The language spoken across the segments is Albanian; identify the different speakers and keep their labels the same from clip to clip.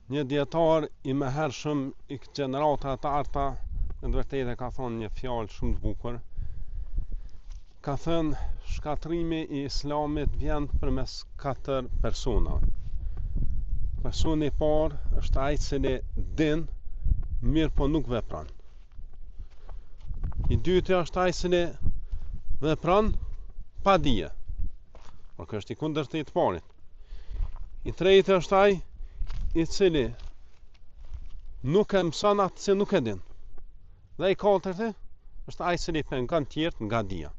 Speaker 1: Një dijetar i mëhershëm i gjeneratave të arta, në të vërtetë e ka thonë një fjalë shumë të bukur. Ka thënë shkatërrimi i Islamit vjen përmes katër personave. Personi i parë është ai i cili din, mirëpo nuk vepron. I dyti është ai i cili vepron pa dije. Por ky është i kundërti i të parit. I treti është ai i cili nuk e mëson atë që nuk e din. Dhe i katërti është ai i cili pengon tjerët nga dija.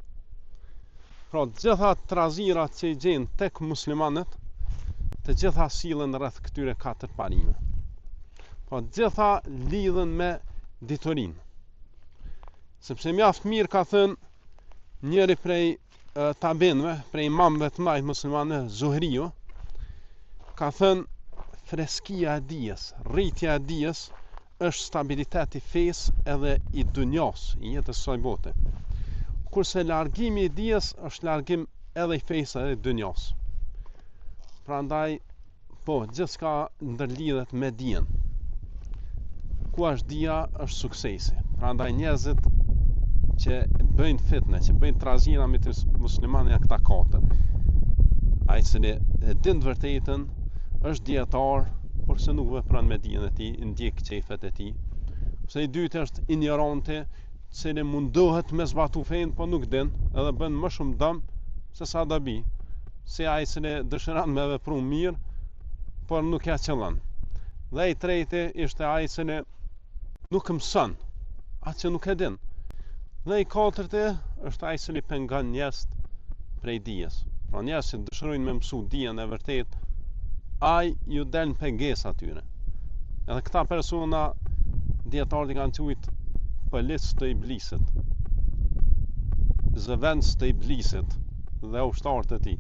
Speaker 1: Pra të gjitha trazirat që i gjen tek muslimanët, të gjitha sillen rreth këtyre katër parime. Pra të gjitha lidhen me diturinë. Sepse mjaft mirë ka thënë njëri prej tabiinëve, prej imamëve të mëdhenj muslimanë, Zuhriu, ka thënë freskia e dijes, rritja e dijes është stabilitet i fesë edhe i dunjas, i jetës së kësaj bote. Kurse largimi i dijes është largim edhe i fesë edhe i dunjas. Prandaj Po, gjithçka ndërlidhet me dijen. Ku është dija, është suksesi. Prandaj njerëzit që bëjnë fitne, që bëjnë trazira midis muslimanëve janë këta katër. Ai i cili e din të vërtetën, është dijetar, por se nuk vepron me dijen e tij, ndjek qejfet e tij. Ose i dyti është injoranti, i cili mundohet me zbatu fenë, po nuk din, edhe bën më shumë dëm se sa dobi. Si ai i cili dëshiron me vepru mirë, por nuk ja qëllon. Dhe i treti ishte ai i cili nuk mëson, atë që nuk e din. Dhe i katërti është ai i cili pengon njerëzit prej dijes. Pra njerëz që dëshirojnë me mësu dijen e vërtetë, ai ju del në pengesë atyre. Edhe këta persona dijetarët i kanë quajt policë të iblisit, zëvendës të iblisit dhe ushtarë të tij,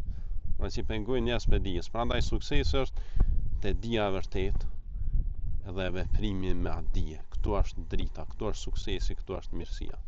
Speaker 1: pra që i pengojnë njerëz prej dijes. Prandaj suksesi është te dija e vërtetë dhe veprimi me atë dije. Këtu është drita, këtu është suksesi, këtu është mirësia.